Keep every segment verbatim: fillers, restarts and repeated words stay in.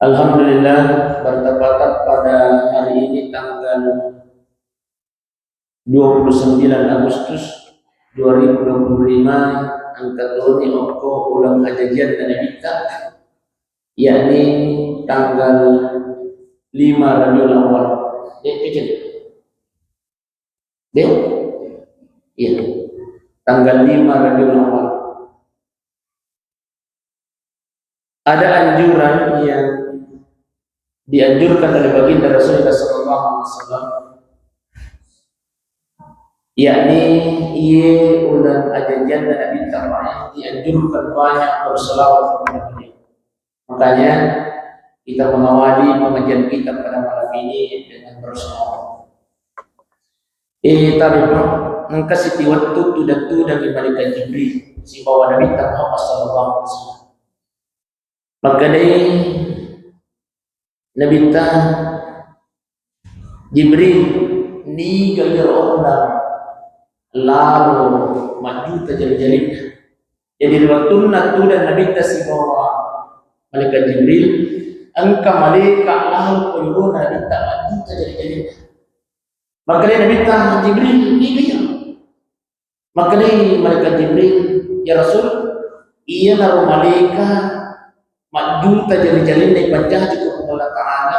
Alhamdulillah, bertepatan pada hari ini tanggal dua puluh sembilan Agustus dua ribu dua puluh lima, engka toni okko uleng ajajianna Nabitta, yakni tanggal lima Rabiul Awal. Dek, kecil. Dek? Iya. Tanggal lima Rabiul Awal. Ada anjuran yang dianjurkan oleh Baginda Rasulullah sallallahu alaihi wasallam, yakni iye uleng ajajianna Nabitta, dianjurkan banyak berselawat kepada beliau. Makanya, kita mengawali pengajian kita pada malam ini dengan berselawat. Eh, tabe, Pak, engka siti wettu tudang-tudang malaikat Jibril sibawa Nabitta Muhammad sallallahu alaihi wasallam. Makkedai Nabitta, "Jibril, niga iyaro onna lalo majjuta jari-jarinna?" Jadi, ri wettunna tudang Nabitta sibawa malaikat Jibril, engka malaika lalo ko yolona Nabitta majjuta jari-jarinna. Makkedai Nabitta, "Jibril, niga iya?" Makkedai malaikat Jibril, "Ya Rasul, iyanaro malaika majjuta jari-jarinna ipancaji ko Puang Allah Ta'ala,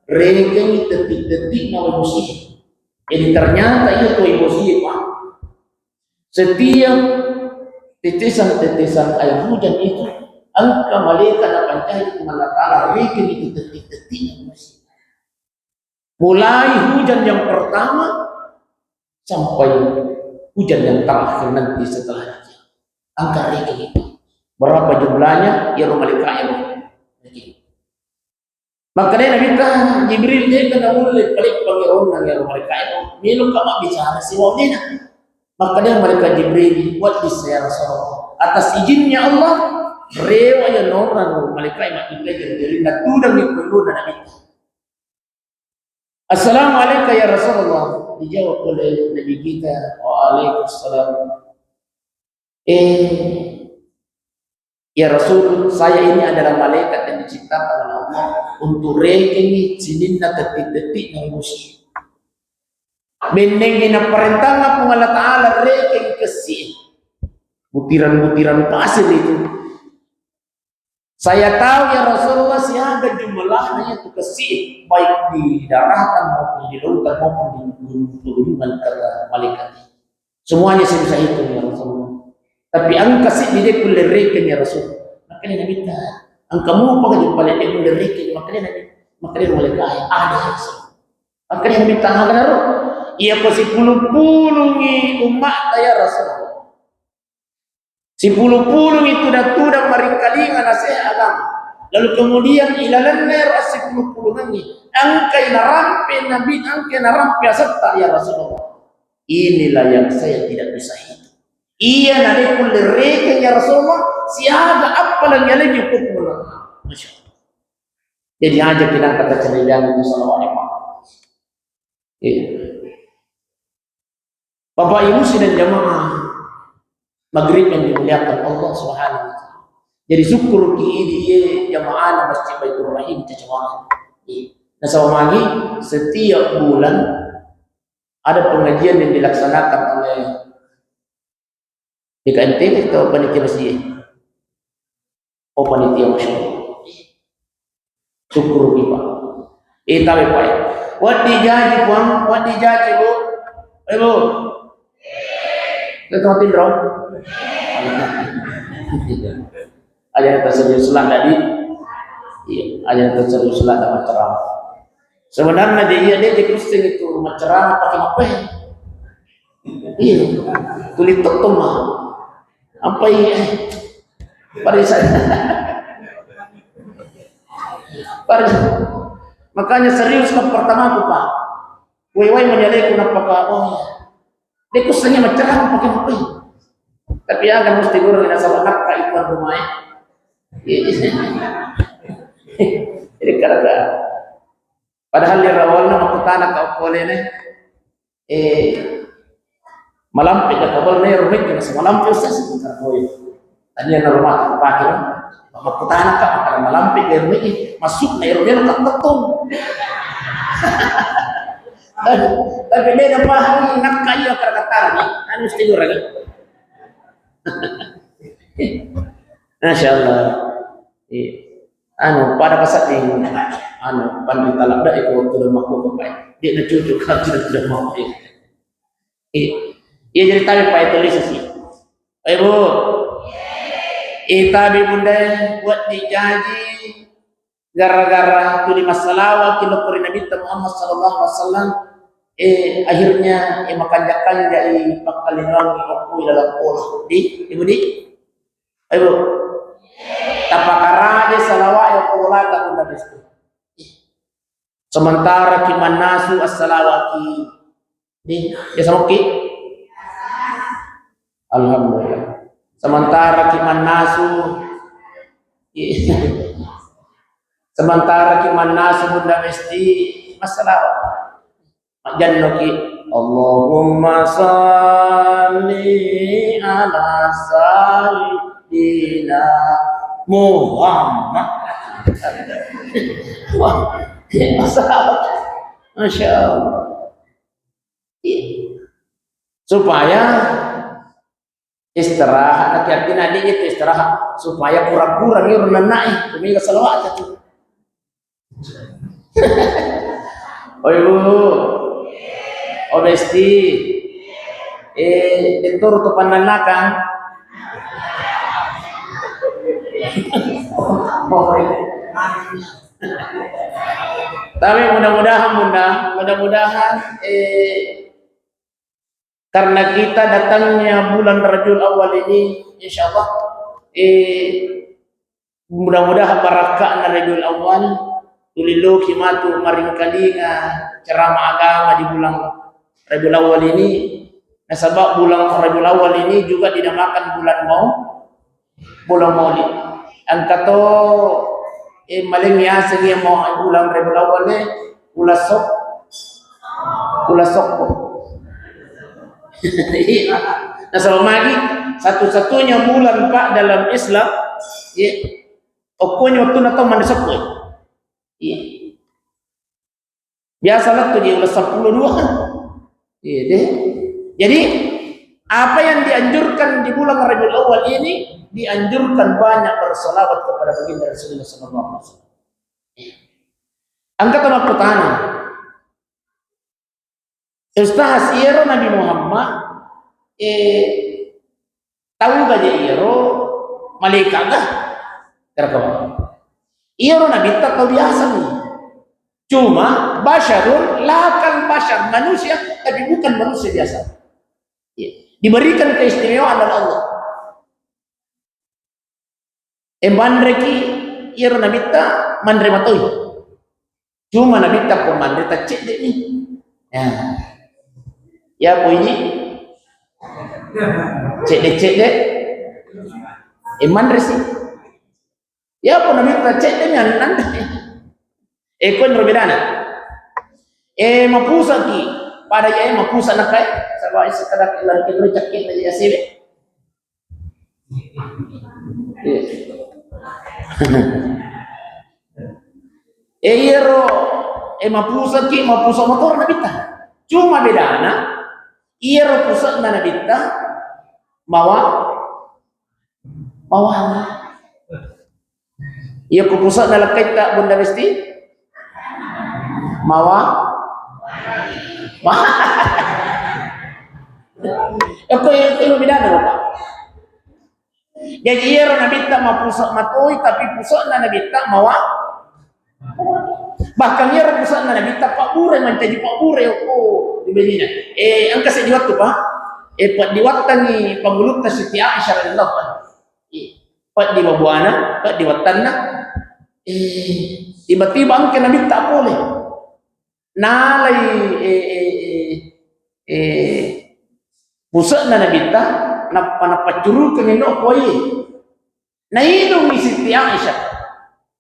rekengi tetti-tetti'na wae bosie." Jadi, ternyata iya tu wae bosie, Pak. Setiap tetesan-tetesan air hujan itu, engka malaika napancaji Puang Allah Ta'ala, rekengi tetti-tetti'na wae bosie. Mulai hujan yang pertama sampai hujan yang terakhir nanti setelah itu. Engka rekeng itu. Berapa jumlahnya? Iyaro malaika'e. Makkedai Nabitta, "Jibril, de'ka naulle paleppangi ro onna iyaro malaika'e. Meloka mabbicara sibawa de'na." Makkedai malaikat Jibril, "What is, ya Rasulullah?" Atas izinnya Allah, rewa iya nonrang malaika'e majjuta jari-jarinna tudang ko yolona Nabitta. "Assalamu alaika ya Rasulullah." Dijawab oleh Nabi kita, "Waalaikumsalam." "Eh, ya Rasul, saya ini adalah malaikat yang diciptakan oleh Allah untuk rekengi sininna tetti-tetti'na manusia. Bennengngi naparentangna Puang Allah Ta'ala rekeng kessi, butiran-butiran pasir itu. Saya tahu, ya Rasulullah, siaga jumlahnya itu kessi, baik di daratan maupun di lautan maupun di gunung-, pegunungan," kata malaikat. "Semuanya saya bisa hitung, ya Rasulullah. Tapi engka seddi de' kulle rekeng, ya Rasul." Makkedai Nabitta, "Engka mupa kaju pale de' kulle rekeng?" Makkedai Nabi, makkedai malaika'e, "Ada, ya Rasul." Makkedai Nabitta, "Aga naro?" "Iya ko sipulung-pulungngi umma'ta, ya Rasulullah. Sipulung-pulungngi tudang-tudang maringkalinga naseha agama. Lalu kemudian ilalenna ero assipulung-pulungengngi, engkai narampe Nabi, engkai narampe asetta, ya Rasulullah. Inilah yang saya tidak bisa hitung. Iya na de' kulle rekeng, ya Rasulullah, siaga appalang yalengngi hukum Allah." Masya Allah. Jadi aja kita kata cerita itu salawat, Pak. Iya. Bapak Ibu sidang jamaah maghrib yang dimuliakan Allah Subhanahu wa Ta'ala. Jadi, syukur ki idi ye jamaah Masjid Baitur Rahim Cacawang. Iya. Nasaba magi setiap bulan ada pengajian yang dilaksanakan oleh D K M T atau panitia masjid? Oh, panitia, Masya Allah. Syukur ki, Pak. Eh, tabe, Pak, ya. Wedding jaji, Puang. Wedding jaji, Bu. Eh, Bu. Kita mau tinro. Aja kita serius lah tadi. Iya, aja kita serius lah sama ceramah. Sebenarnya dia, iya, dia jadi pusing itu maceramah pakai apa ya? Iya, kulit tok mah. Apa iya? Pada saya. Pada, makanya serius ke pertama aku, Pak. Wai-wai menyalai ku napaka, oh iya. Dia kusanya maceramah pakai apa iya? Tapi ya kan mesti guru yang salah nakka itu rumah ya. Iya. Jadi kada, padahal di awalna makkutana ka okko alena, eh, malampe ka kabar ne rumit, malampe, Ustaz. Tania na rumah pakai, makkutana ka, Malampe ero ni, masuk na ero melo tak betul. Tapi, tapi beda paham nakka iya kata-kata ni, anu mesti orang ni. Masya Allah. Iya. Anu, pada pasal ni, anu, pandita labda iko tu rumahku kepai. Dia na cucu kalau tidak, tidak mau. Iya. Iya, jadi tabe pa itu lisi sih. Ibu. Itabi bunda buat dijaji gara-gara tuli massalawa ki lokko ri Nabitta Muhammad sallallahu alaihi wasallam. Eh, akhirnya, eh, makanja-kanja i pakkalingangi okko i laleng pola. Di, ibu di? Ibu. Tapakaraja salawa ya pola ta bunda besti. Sementara ki mannasu assalawaki. Di, biasa mokki? Alhamdulillah. Sementara ki mannasu, sementara ki mannasu bunda besti massalawa. Majjanno ki, Allahumma salli ala sayyidina Muhammad. Wah, massalawa. Masya Allah. Iya. Supaya istirahat, artinya dia itu istirahat. Supaya kurang-kurang iro nanai. Kami salawat itu. Oh ibu, oh besti, eh, itu tuh pannanakang. Tapi mudah-mudahan bunda, mudah-mudahan, eh, karena kita datangnya bulan Rabiul Awal ini, insya Allah, eh, mudah-mudahan barakahna Rabiul Awal, tuli loki matu maringkalinga ceramah agama di bulan Rabiul Awal ini. Nasaba bulan Rabiul Awal ini juga dinamakan bulan mau, bulan Maulid. Engka to, eh, maleng yaseng iya mau bulan Rabiul Awal, eh, ulasok, ulasokko. Iya. Nasaba magi satu-satunya bulan, Pak, dalam Islam, ya, okkonyo waktu na tau manre sokko. Iya. Biasa lettu di ulas sepuluh dua. Iya deh. Jadi, apa yang dianjurkan di bulan Rabiul Awal ini, dianjurkan banyak bersalawat kepada baginda Rasulullah sallallahu alaihi wasallam. Iya. Engka tau makkutana, Ustaz, iyaro Nabi Muhammad, eh, tau ga je iyaro malaika ga? Kira-kira. Iyaro Nabitta tau biasa ni. Cuma basyarun lakal basyar, manusia tapi bukan manusia biasa. Iya. Diberikan keistimewaan oleh Allah. Eh, manreki iyaro Nabitta manre matoi. Cuma Nabitta ko manre taccedde ni. Ya. Ya po ini cedde-cedde. Eh, manre si. Ya po Nabitta cedde ni ananre. Eh, konro bedana. Eh, mapusaki. Pada ya, eh, mapusa nakai. Sabai sekadar lari ke cakke na dia siwe. Eh, iyaro, eh, mapusaki, mapusa motor Nabitta. Cuma bedana, iyaro pusana Nabitta mawa, mawa. Iya, ku pusana lakkaitta, Bunda Besti? Mawa? Ma-, eko, eko, eko bedana, Bapak. Jadi, iyaro Nabitta mapusa matoi, tapi pusana Nabitta mawa. Bahkan iyaro pusana Nabitta pabbure, mancaji pabbure, oh, di benina. Eh, engka seddi wettu, Pak. Eh, paddiwattangi pangulutta Siti Aisyah radhiyallahu anha. Iya. Peddi babuana, peddi wattanna. Eh, tiba-tiba engka Nabitta pole. Nalai, eh, eh, eh, eh, puse'na Nabitta, nappa napaccurukeng ino koe. Nainungi Siti Aisyah.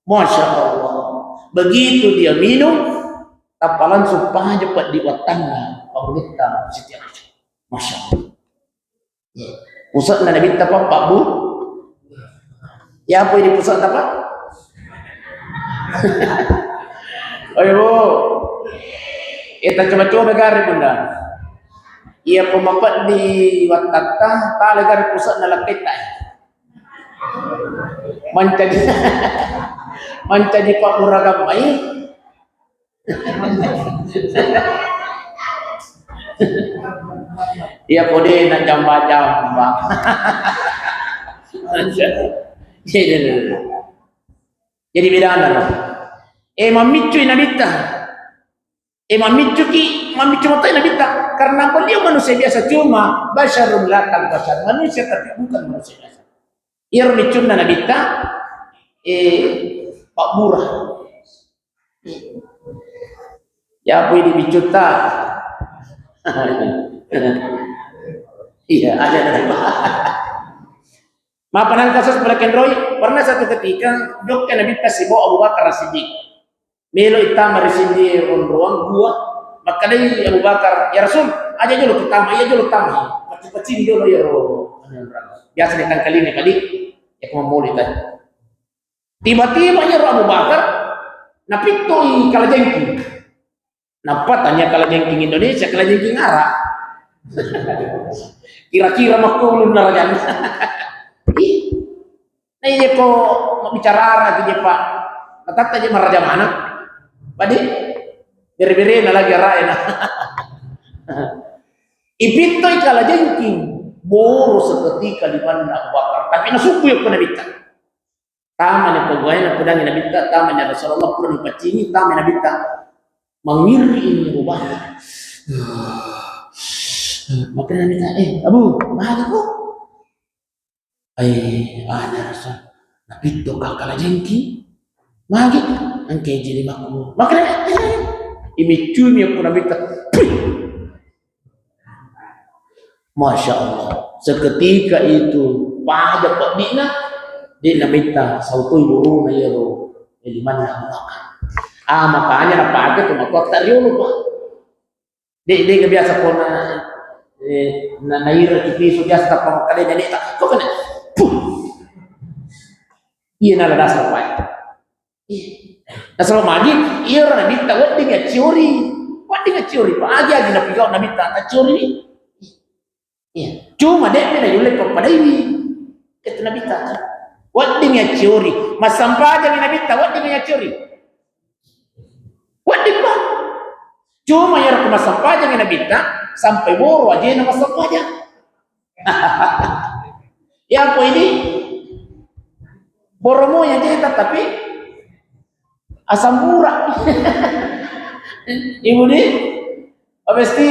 Masya Allah. Begitu dia minum, tappa langsung paja peddi wattanna pangulutta Siti Aisyah. Masya Allah. Puse'na Nabitta pa, pabbu. Ya, apa ini puse'na, Pak? Ayo, Bu. Eh, tacoba-coba gare, Bunda. Iya, ko mapeddi wattatta, tale gare pusatna lakketta. Mancaji, mancaji pabburagang mai. Iya, kode na jamba-jamba. Iya, iya, iya. Jadi bedana, no? Eh, mammiccui Nabitta. Eh, mammiccuki, mammiccu matai Nabitta. Karena beliau manusia biasa, cuma basyarun la kal basyar, manusia tapi bukan manusia biasa. Iyaro miccunna Nabitta, eh, pabbura. Ya, pui di miccutta. Iya, ada, ada. Mappanang kasus pelakenroi, pernah satu ketika, jokka Nabitta sibawa Abu Bakar Siddiq. Melo ittama ri siddi onroang gua, makkedai Abu Bakar, "Ya Rasul, aja jolo tama, iya jolo tama." Pacci-paccini jolo iyaro, anu, biasa ditangkalinga kadi, ya, ko mammoli tadi. Tiba-tiba iyaro Abu Bakar napittoi kalajengking. Nappa tania kalajengking Indonesia, kalajengking Arab. Kira-kira makkulunna rajanna. Ih, na iya ko mabbicara Arab ki dia, Pak. Natatta je maraja mana? Padi? Bere-berena lagi Arab ena. Ipittoi kalajengking, boro seketika limanna Abu Bakar. Tapi nasukku ya ko Nabitta. Tamani pegawai, napudangi Nabitta, tamani Rasulullah, pura nipaccingi, tamani Nabitta. Mangirri ini rubah. Makanya Nabitta, "Eh, Abu, mana kok?" "Ai, ada Rasul. Napitto ka kalajengking. Magi, engke jadi makmu." Makanya, eh, imiccumi aku Nabitta. Masya Allah. Seketika itu, pada peddi'na, de' Nabitta sautoi borona iyaro limanna Abu Bakar. Ah, makanya napake tu matoatta riolo, Pak. De', de' biasa pona, eh, na, naira ki piso biasa tappa makkeda nene'ta. Kok kena? Puh. Iya nala dasar, Pak. Iya. Nasaba magi, iyaro Nabitta wedding acciori. Wedding acciori, Pak. Agi-agi napigau Nabitta, acciori. Iya. Cuma de'mi nayulle pappadaiwi. Kata Nabitta. Wedding acciori. Massampajangi Nabitta, wedding acciori. Wedding, Pak. Cuma iyaro massampajangi Nabitta, sampai boro ajena massampajang. Ya, apa ini? Boromo ya jeta, tapi asam urat. Ibu di, Abesti.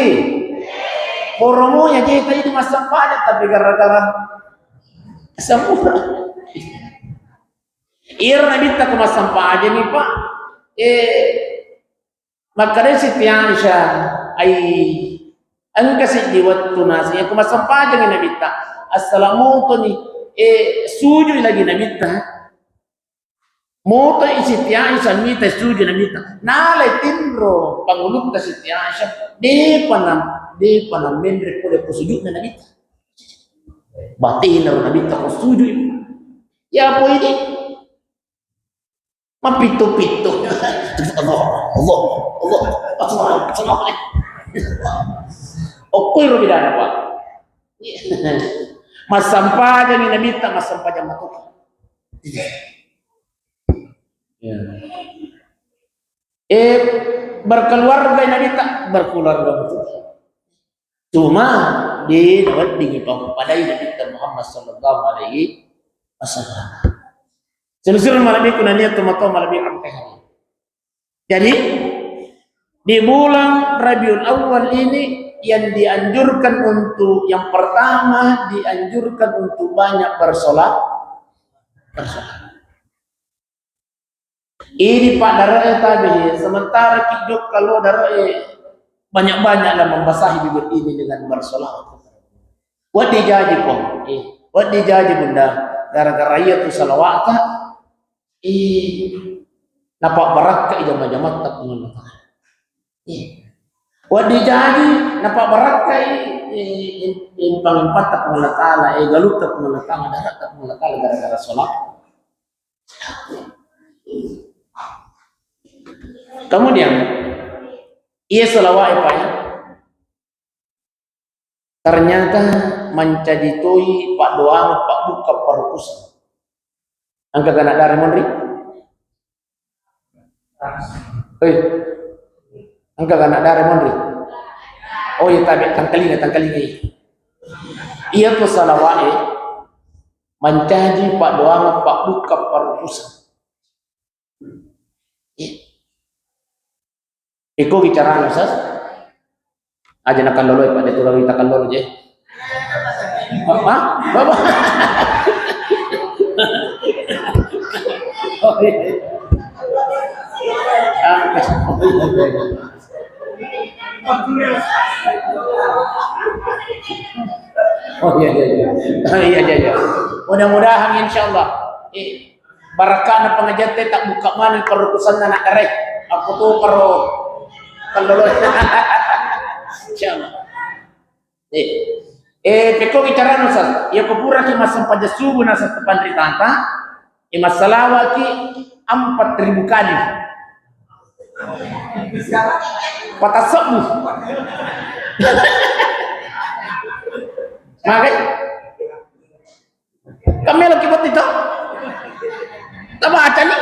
Boromo ya jeta itu massampajang, tapi gara-gara asam urat. Iyaro Nabitta ko massampajangi, Pak. Eh, Makkeda Siti Aisyah, ai, engka siddi wettu nasi, ko massempajangi Nabitta, assala motoni, eh, sujui lagi Nabitta. Motoi Siti Aisyah mita sujui Nabitta. Nalai tinro pangulutta Siti Aisyah, depa na, depa na menre pole ko sujudna Nabitta. Batinaro Nabitta ko sujui. Ya apa ini? Mappitto-pitto. Allah, Allah, Allah, Allah. Okkoiro bidana, Pak. Massampajangi Nabitta, massempajang matoki. Ya. Eh, berkeluarga Nabitta, berkeluarga betul. Cuma, de naweddingi pappadai Nabitta Muhammad sallallahu alaihi wasallam. Seluruh malebbiku nania tomatoa malebbi ampe hari. Jadi, di bulan Rabiul Awal ini yang dianjurkan untuk, yang pertama dianjurkan untuk banyak bersolat, bersolat. Ini Pak dare'e tabe, sementara ki jokka lo dare'e, banyak-banyaklah membasahi bibir ini dengan bersolawat. Wedding jaji, Pong. Eh, wedding jaji, Bunda. Gara-gara iya tu salawata, eh, napabbarakkai jama-jamatta Puang Allah Taala. Eh. Wedding jaji, napabbarakkai, eh, em-, empang-empatta Puang Allah Taala, eh, galutta Puang Allah Taala, dare'ta Puang Allah Taala gara-gara salawat. Kemudian, iya salawat, Pak, ya. Ternyata mancaji toi paddoangeng pabbukka parukkuseng. Engka ga nadare monri? Hei. Engka ga nadare monri? Oh iya, tabe, tangkalinga, tangkalinga. Iya ko salawat e mancaji paddoangeng pabbukka parukkuseng. Iya. Iko bicarana, Ustaz? Aja nakalloloi, Pak, de' tu lagi takallolo je. Apa? Apa? Oh, iya. Ah. Oh, iya, iya, iya. Oh, iya, iya, iya. Mudah-mudahan, insyaallah. Eh, Barakka'na pangajiatta, tabbukka maneng parukkusenna, nak, dare. Makkutoparo kallolo. Insyaallah. Eh, eh, pekko bicarana, Ustaz. Iya ko puraki massempajang subuh naseng panritata, eh, massalawaki empat ribu kali. Patasebbu. Magai? Kan meloki botting to? Tabacani.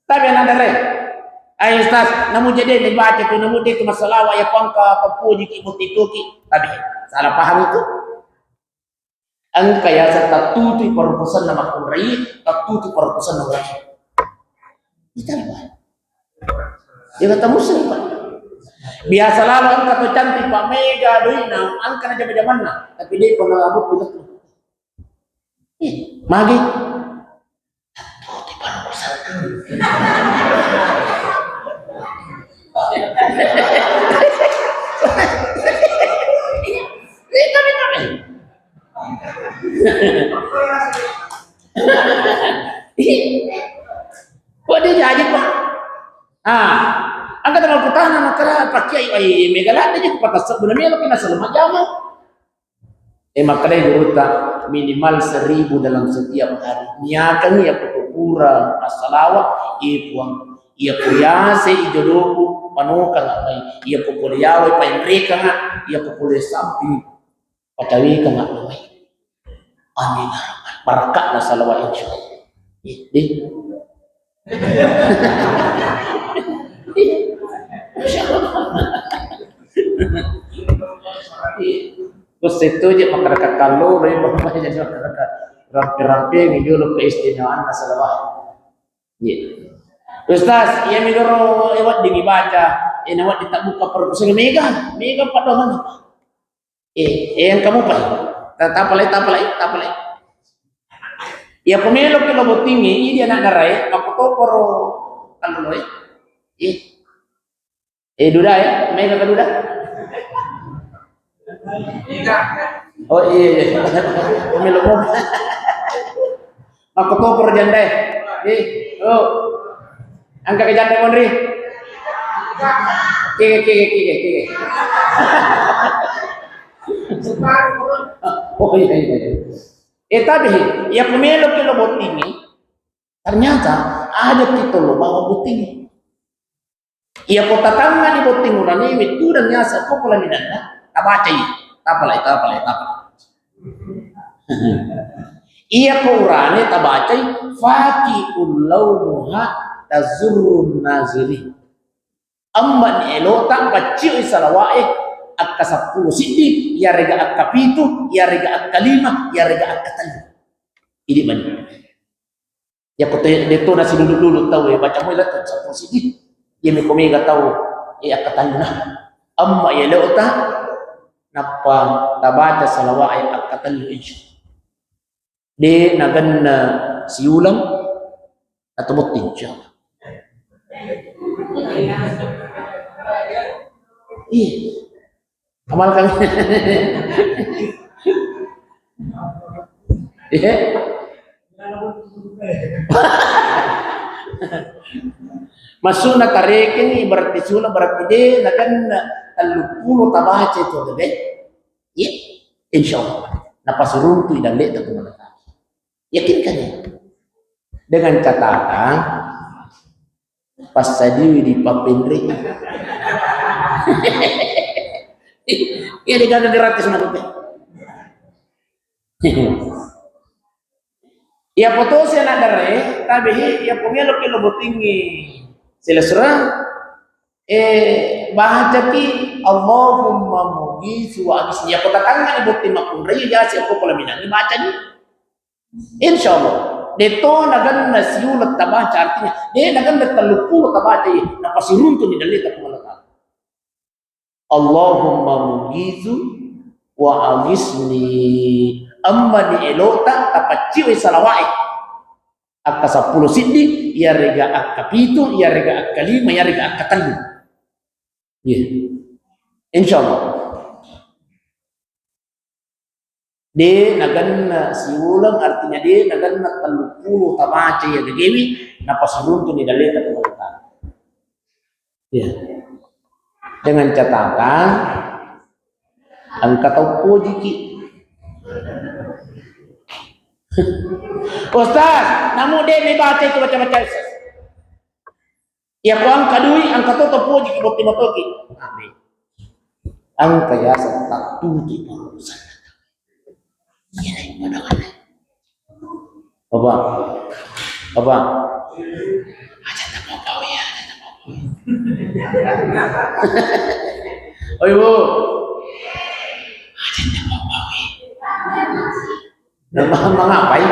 Tapi anak dare. Ayo Ustaz, namu jadi dibaca tu, namu de' tu massalawa, iya ko engka papojiki botting toki. Tapi salah paham itu. Engka yaseng tattutui parukkusenna makkunrai, tattutui parukkusenna urane. Ita, Pak. Iya kata muslim, Pak. Biasa lalo engka to cantik, Pak, mega doi'na, engka na jama-jamanna, tapi de' pernah abut begitu. Eh, magi? Tuti parukkusenna. Eh, tapi, tapi. Kok dia jadi, Pak? Ah, engka tama kutana makkeda, Pak Kiai, ai, mega ladde je patasebbu na melo kena selama jama. Eh, makkedai gurutta, minimal seribu dalam setiap hari. Niakangngi iya ko to pura massalawa, eh, Puang, iya ko yasei jodoku, panokanga mai. Iya ko pole yawai, paenrekanga. Iya ko pole samping, pacawekanga mai. Amin. Barakka'na salawat, insyaallah. Ih, di. Insyaallah. Terus itu je masyarakat kalau, jadi masyarakat rampe-rampe, ini dulu keistimewaanna salawat. Iya. Ustaz, iya mi doro, eh, wedding ibaca, eh, na wedding tabbukka parukkuseng, mega, mega paddoangeng. Eh, eh, engka mupa. Ta-, tapalai, tapalai, tapalai. Iya ko meloki lo bottingnge, idi anak darae, makkutoparo kalloloe. Eh. Eh, duda, eh, mega ka duda? Oh, iya, iya. Melo mo. Makkutoparo jandae. Eh, oh. Engka ka janda monri? Kige, kige, kige, kige. Oh, iya, iya, iya. Eh, tapi, iya ko meloki lo bottingnge, ternyata aja kita lo bawa bottingnge. Iya ko tatangngani botting urane, wettudang yaseng ko pelaminanna, tabacai. Tapalai, tapalai, tapalai. Iya ko urane tabacai, faqi'ul launuha tasurrun nazirin. Emma'ni elota paccioi salawa'e akka seppulo siddi, iyarega akka pitu, iyarega akka lima, iyarega akka tellu. Idi mani. Iya ko te-, de' to nasidudu-dudu tau, eh, baca moi lettu seppulo siddi. Iya mi ko mega tau, eh, akka telluna. Amma iya leota, nappa tabaca salawa'e akka tellu, insya Allah. De' nagenna siuleng atau botting, insya Allah. Iya. Amalkan. Iya. Maksudna tarekeni berarti siuleng, berarti de' nagenna telluppulo tabaca itu de'. Iya. Insya Allah. Napasuruntu i dalle'ta tu malakani. Yakinkan ya. Dengan catatan Passadiwi di pappenre. Iya, degaga gratis makkeda. Iya, potosi anak dare, tabe, iya, pomelo kilo botingi selesra, eh, bacaki, "Allahumma mughitsu wa aghitsni." Iya, potatangani botting makkunrai, iya, siapa pola minangi bacani. Insya Allah. Deto naganna siuleng tabaca, artinya, de naganna telluppulo tabaca, iya, napasiruntuni dalle ta Puang Allah Ta'ala. "Allahumma mughitsu wa aghitsni." Emmani elota tapacciwe salawae. Akka seppulo siddi, iyarega akka pitu, iyarega akka lima, iyarega akka tellu. Iya. Insya Allah. De naganna siuleng, artinya de naganna telluppulo tabaca iya degewi, napasiruntuni daleta Puang Allah Ta'ala. Ya. Dengan catatan, engka tau pojiki. "Ustaz, namu de mi baca itu baca-baca, Ustaz." Iya, ko engka dui, engka to, to pojiki, botting matoki. Amin. Engka yaseng tattuti urusan. Iya, iya, iya. Apa? Apa? Aja tepau-pau ya, aja tepau-pau. Oi, Bu. Aja tepau-pau ya. Nah, ma-, mangapai?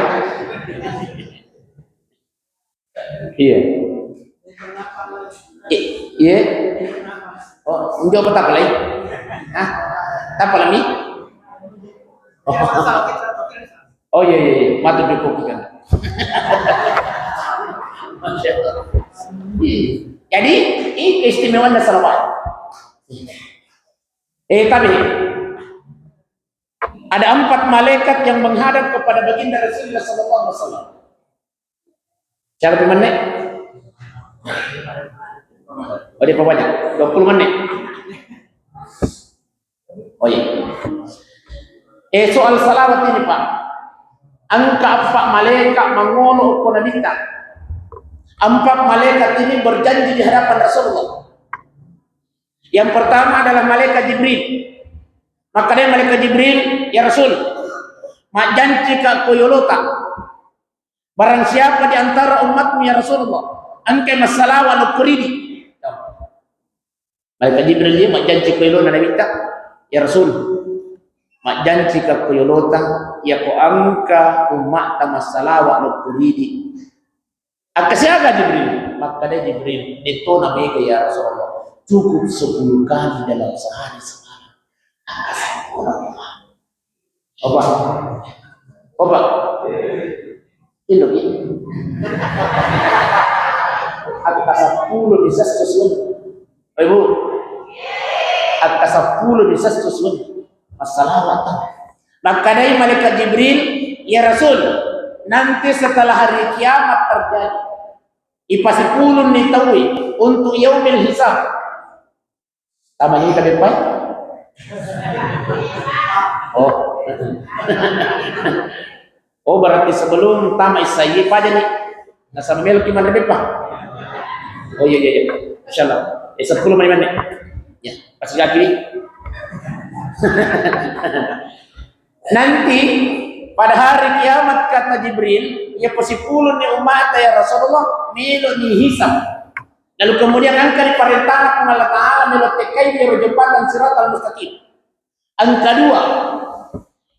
Iya. I-, iya. Oh, njo apa tapalai? Hah? Tapalami? Oh. Oh, iya, iya, iya. Matu cukup kan. Masya Allah. Iya. Jadi, ini keistimewaan salawat. Eh, tapi ada empat malaikat yang menghadap kepada baginda Rasulullah sallallahu alaihi wasallam. Siapa tu menit? Oh, dia banyak. Dua puluh menit. Oh, iya. Eh, soal salawat ini, Pak. Engka empat malaikat mangolo ko Nabitta. Empat malaikat ini berjanji di hadapan Rasulullah. Yang pertama adalah malaikat Jibril. Makkeda malaikat Jibril, "Ya Rasul, majjancika ko yolota. Barang siapa di antara umatmu, ya Rasulullah, engkai massalawa lokko ridi." Malaikat Jibril dia majjanci ko yolona Nabitta, "Ya Rasul, majjancika ko yolota, iya ko engka umma'ta massalawa lokko ridi." Akkasiaga Jibril? Makkeda Jibril, "De'to na mega ya Rasulullah, cukup sepuluh kali dalam sehari semalam." Opa. Opa. Indo ki. Akka seppulo bisa sesuai. Ibu. Akka seppulo bisa sesuai. Masalah apa? Makkedai malaikat Jibril, "Ya Rasul, nanti setelah hari kiamat terjadi, ipasipulunni tauwe untuk yaumil hisab." Tama ni kita beppa? Oh. Oh, berarti sebelum tama isai pajani. Nasaba meloki manre beppa. Oh, iya, iya, iya. Insyaallah. Eh, sepuluh menit, menit. Ya, pasti lagi. Nanti pada hari kiamat, kata Jibril, iya pasipulunni umma'ta ya Rasulullah, melo ni hisab. Lalu kemudian engka ni parentana Puang Allah Ta'ala melo tekkai ro jembatan Siratal Mustaqim. Engka dua.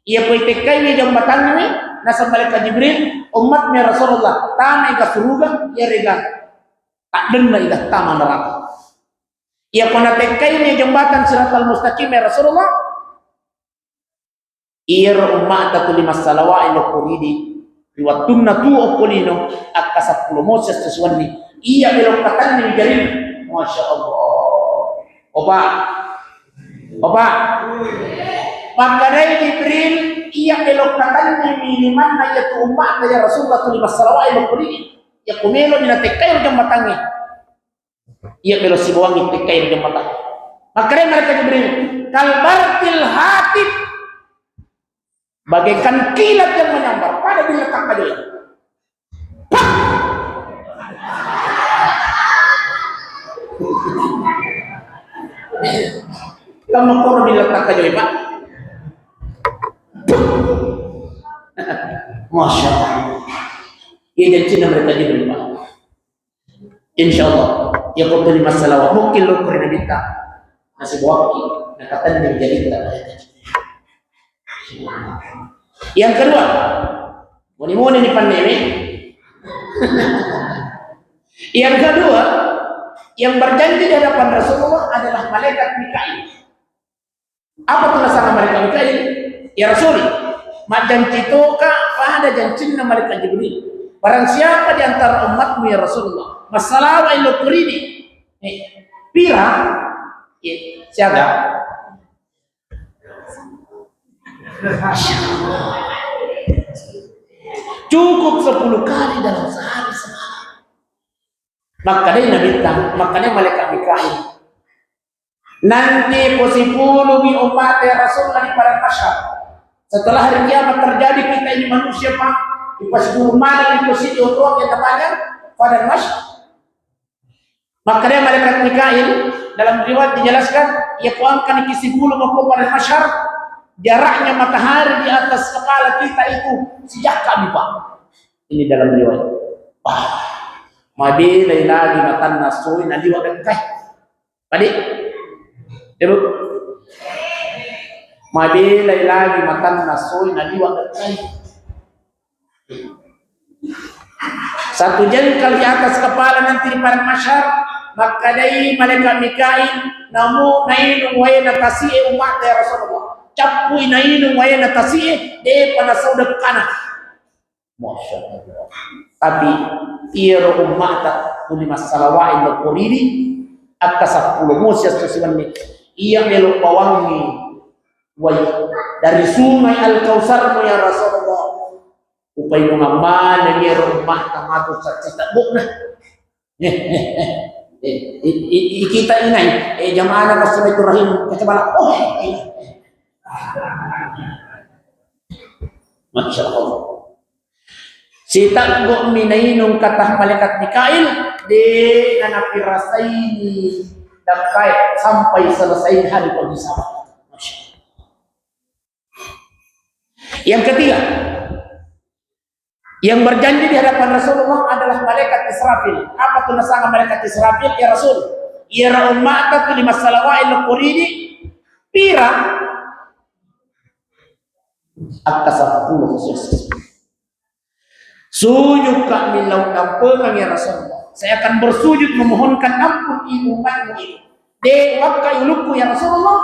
Iya poi tekkai jembatanna, nasaba malaikat Jibril, "Ummatmu ya Rasulullah, tamai ga suruga, iyarega taddenna iga tama neraka." Iya ko natekkai jembatan Siratal Mustaqim ya Rasulullah, iyaro umma'ta tuli massalawa'i lokko ridi, ri wettunna tuo okko lino, akka seppulo mosi sessuanni, iya melo katanni jaring. Masya Allah. Opa. Opa. Makkedai Jibril, iya melo katanni limanna iyatu umma'ta ya Rasulullah tuli massalawa'i lokko ridi. Iya ko melo ni natekkai jembatangnge. Iya melo sibawangngi tekkai ri jembatan. Makkedai malaikat Jibril, "Kal barqil hatib." Bagaikan kilat yang menyambar pada bila tak ada. Pak! Makkoro bilang takkajoe, Pak. Masya Allah. Iya jancinna malaikat Jibril, Pak. Insya Allah, iya ko tuli massalawa, mungkin lo kuri Nabitta. Nasi bawakki, nakatenni jaditta. Yang kedua, muni-muni ni pannewe. Yang kedua, yang berjanji di hadapan Rasulullah adalah malaikat Mikail. Apa tu nasanga malaikat Mikail? Ya Rasul, majjanci toka pada jancinna malaikat Jibril. Barang siapa di antara umatmu, ya Rasulullah, massalawa ilo kurini, eh, pira? Eh, siaga? Cukup sepuluh kali dalam sehari semalam. Makkedai Nabitta, makkedai malaikat Mikail, nanti posipulumi ummat ya Rasulullah di padang mahsyar. Setelah hari kiamat terjadi, kita ini manusia, Pak, dipasipulu maneng, dipasipulu yang namanya padang mahsyar. Makkedai malaikat Mikail, dalam riwayat dijelaskan, iya ko engkani kisipulu mako padang mahsyar, jaraknya matahari di atas kepala kita itu sijakka mi, Pak. Ini dalam riwayat. Wah, mabelai lagi matanna soi naliwa dekkai. Tadi? Ibu? Mabelai lagi matanna soi naliwa dekkai. Satu jengkal di atas kepala nanti di padang mahsyar, makkedai malaikat Mikail, namu nainung waena tasi'e ummat ya Rasulullah. Cappui nainung waena tasi'e, depa nasau dekkana. Masya Allah. Tapi iyaro ummata tuli massalawa'i lo koridi, akka seppulo musi esso siwenni. Iya melo bawangngi wai dari sungai Al-Kautsarmu ya Rasulullah. Upainungang maneng iyaro ummata matu sacci tebbu'na. Eh, eh, eh, eh, i-, i-, i-, kita inai, eh, jamaah Silaturahim, kacamata. Oh, eh, eh, eh. Masya Allah. Sitaggo mi nainung kata malaikat Mikail, de' na napirasaini dakkae sampai selesai hari pagi sama. Masya Allah. Yang ketiga, yang berjanji di hadapan Rasulullah adalah malaikat Israfil. Apa tu nasanga malaikat Israfil? Ya Rasul, iyaro ummata tuli massalawa'i lo koridi, pira? Akka seppulo khusus. Sujudka mi lao dampengang ya Rasulullah. Saya akan bersujud memohonkan ampun i umatmu ini. De' wakka ulukku ya Rasulullah.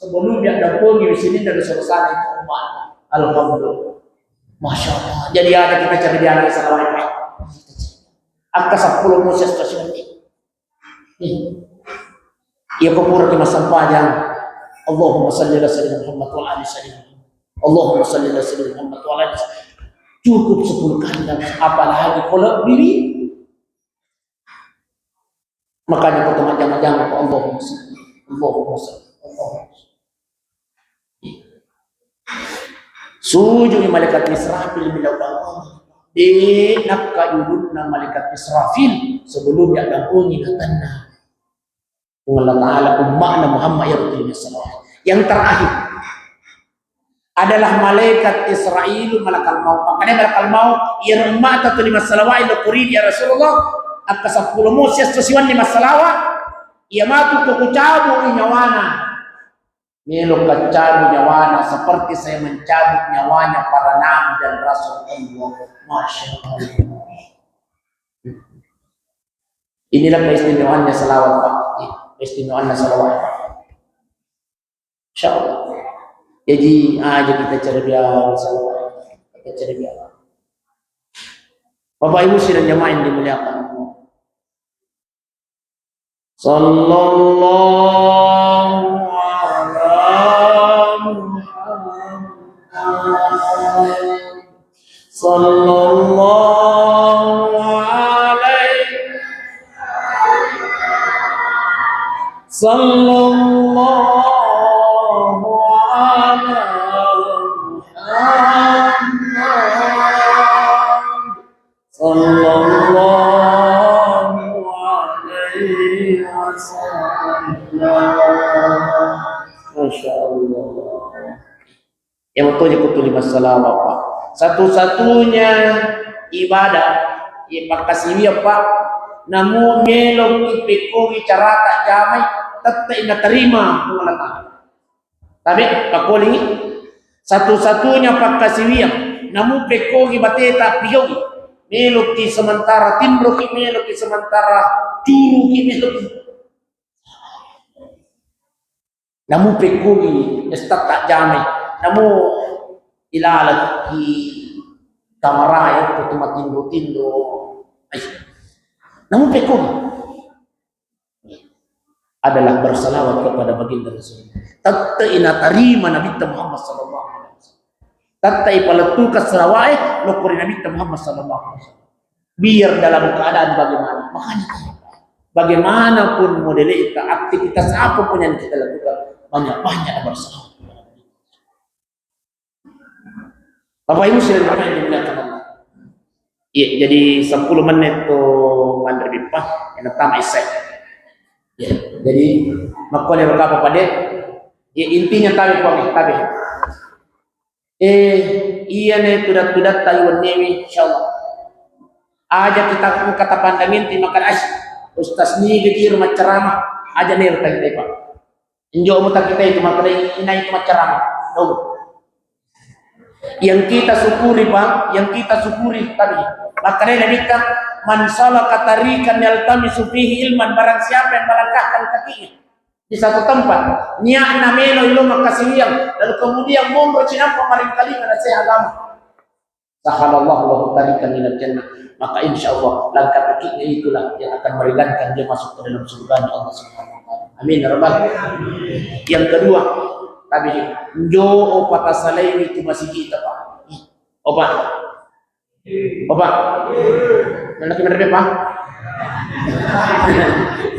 Sebelum dia dampengi sininna dosa-dosana itu umat. Alhamdulillah. Masya Allah. Jadi ada kita cari dia lagi salah lain. Akka seppulo musi esso siwenni. Iya ko puraki massempajang, Allahumma salli ala sayyidina Muhammad wa ala ali sayyidina Muhammad. Allahumma salli ala sayyidina Muhammad wa ala ali sayyidina Muhammad. Cukup sepuluh kali dan apalagi ko lebbi. Makanya ko to majjama-jama ko Allahumma salli, Allahumma salli, Allahumma salli. Sujui malaikat Israfil mi lao dampengi. De' nakka ulunna malaikat Israfil sebelum ya dampengi natanna Puang Allah Ta'ala umma'na Muhammad ya Rasulullah sallallahu alaihi wasallam. Yang terakhir adalah malaikat Israil, malakal maut. Makanya malakal maut, iya umma'ta tuli massalawa'i lo koridi ya Rasulullah, akka seppulo musi esso siwenni massalawa, iya matu ko kucabu nyawana. Melo kaccabu nyawana seperti saya mencabut nyawanya para nabi dan rasul Allah. Masya Allah. Inilah keistimewaannya salawat, Pak. Keistimewaannya salawat, Pak. Insya Allah. Jadi, aja kita cerbiang salawat. Kita cerbiang. Bapak Ibu sidang jamaah yang dimuliakan Allah. Sallallahu ala Muhammad. Sallallahu alaihi. Sallallahu ala Muhammad. Sallallahu alaihi wasallam. Masya Allah. Iya, betul je kutuli masalah, Pak. Satu-satunya ibadah, iya, pakkasiwiang, Pak. Namu melo ki pekkogi carata jamai, tette natarima Puang Allah Taala. Tapi, pakkolingi, satu-satunya pakkasiwiang, namu pekkogi bateta piyogi, meloki sementara tinroki, meloki sementara curuki, meloki. Namu pekkogi, esta tak jamai, namu ilalaki kamara ya, tu matinro-tinro. Ai. Namu pekkogi. Adalah bersalawat kepada baginda Rasul. Tette natarima Nabitta Muhammad sallallahu alaihi wasallam. Tette ipalettuka salawae lokko ri Nabitta Muhammad sallallahu alaihi wasallam. Biar dalam keadaan bagaimana. Makanya bagaimanapun modelnya, aktivitas apapun yang kita lakukan, banyak-banyak bersalawat. Bapak Ibu sidang jamaah yang dimuliakan Allah. Iya, jadi sepuluh menit tu manre bippa, yang pertama isai. Ya, jadi makanya berapa pada? Ya, intinya tabe, Pak, tabe. Eh, iya ne tudat-tudat tayu wennewi, insyaallah. Aja kita kata pandangan terima kasih. Ustaz ni kira maccarama, aja ne tayu, Pak. Injo mutakitai tu makkeda inai tu maccarama. Tuh. Yang kita syukuri, Pak, yang kita syukuri tadi. Makanya Nabi kita, "Man salaka tariqan yaltamisu fihi ilman," barang siapa yang melangkahkan kakinya di satu tempat, niatna melo ilo makkasiwiang, lalu kemudian monro cinampa maringkalinga na sehat agama. Sahalallahu lahu tariqan minal jannah. Maka insya Allah langkah kakinya itulah yang akan meringankan dia masuk ke dalam surganya Allah Subhanahu wa Ta'ala. Amin ya Rabbal. Yang kedua, tadi, njo opa tasalai itu masigi kita, Pak. Opa. Opa. Mana kita, Pak?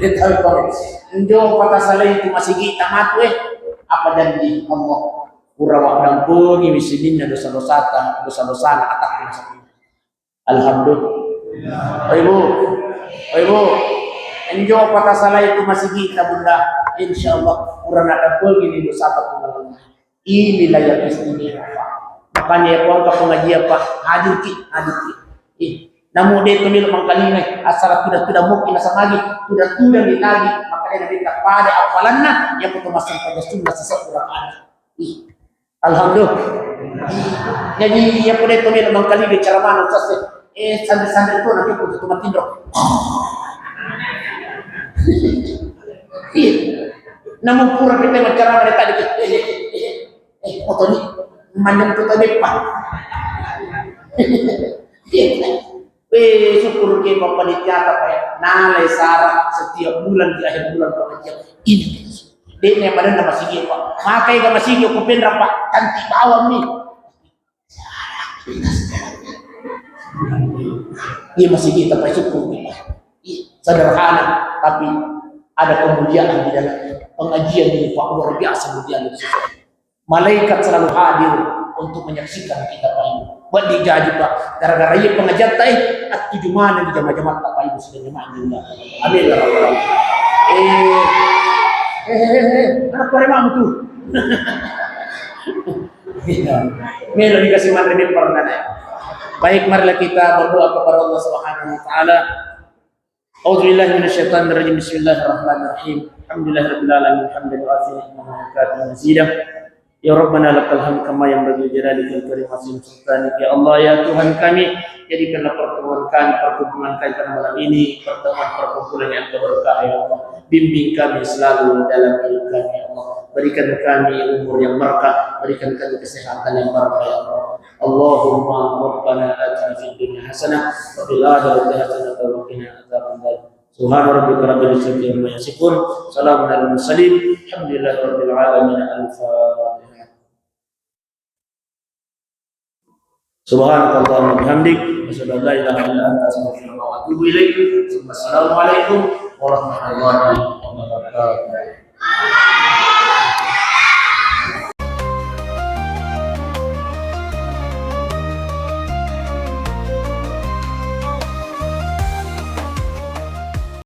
Kita, Pak. Njo opa tasalai itu masigi kita matu, eh. Apa janji Allah? Pura waddampengi mi sininna dosa-dosata, dosa-dosana atakku nasabunna. Alhamdulillah. Oh, Ibu. Oh, Ibu. Enjo patasalai tu masigita, Bunda. Insya Allah pura naddampengi ni dosata ku Allah. Inilah yang istimewa, Pak. Makanya ya, Pak, ke pengajian, Pak, hadir ki, hadir ki. Ih, namu de tu melo mangkalingai, asal tuda-tuda muki nasamagi, tuda-tuda ni lagi, makanya nabi tak pada apalanna, ya, aku tu masang pada sunnah seseorang ada. Ih, Alhamdulillah. Jadi, iya pole to melo mangkali bicara mana, Ustaz, eh, sandri-sandri tu nanti aku tu matinro. Iya. Namu pura kita bicara mana tadi, eh, eh, eh, eh, foto ni, mandang tu tadi, Pak. Iya. Weh, syukur ke Bapak Panitiata, Pak, ya. Nalai sara setiap bulan di akhir bulan pengajian. Ini. Dek ne badanna masigi, Pak. Makai ga masigi, aku penra, Pak. Cantik bawang nih. Iya, masigi, Pak, syukur, Pak. Iya, sederhana, tapi ada kemuliaan di dalamnya. Pengajian ini, Pak, luar biasa mulianya. Malaikat selalu hadir untuk menyaksikan kita, Pak Ibu. Buat dijaji, Pak. Gara-gara iya pengajian, eh, atuju mana di jamaah-jamaah, Pak Ibu, sudah jamaah juga. Amin ya rabbal alamin. Eh, eh, eh, eh, eh, anak koremamu tuh. Iya. Melo dikasih mandiri pernah. Baik, marilah kita berdoa kepada Allah Subhanahu wa Ta'ala. A'udzubillahi minasyaitonirrajim. Bismillahirrahmanirrahim. Alhamdulillahirabbil alamin. Hamdan yuwafi ni'amahu wa yukafi mazidah. Ya Rabbana lakal hamd kama yanbaghi li jalalikal karim wa azimi sultanik. Ya Allah, ya Tuhan kami, jadikanlah pertemuan kami, perkumpulan kami pada malam ini pertemuan perkumpulan yang berkah, ya Allah. Bimbing kami selalu dalam hidup kami, ya Allah. Berikan kami umur yang berkah, berikan kami kesehatan yang berkah, ya Allah. Allahumma rabbana atina fid dunya hasanah wa fil akhirati hasanah wa qina adzabannar. Subhana rabbika rabbil izzati amma yasifun. Salamun alal mursalin. Alhamdulillahi rabbil alamin. Al-Fatihah. Subhanakallahumma bihamdik. Asyhadu an la ilaha illa anta astaghfiruka wa atubu ilaik. Assalamualaikum warahmatullahi wabarakatuh.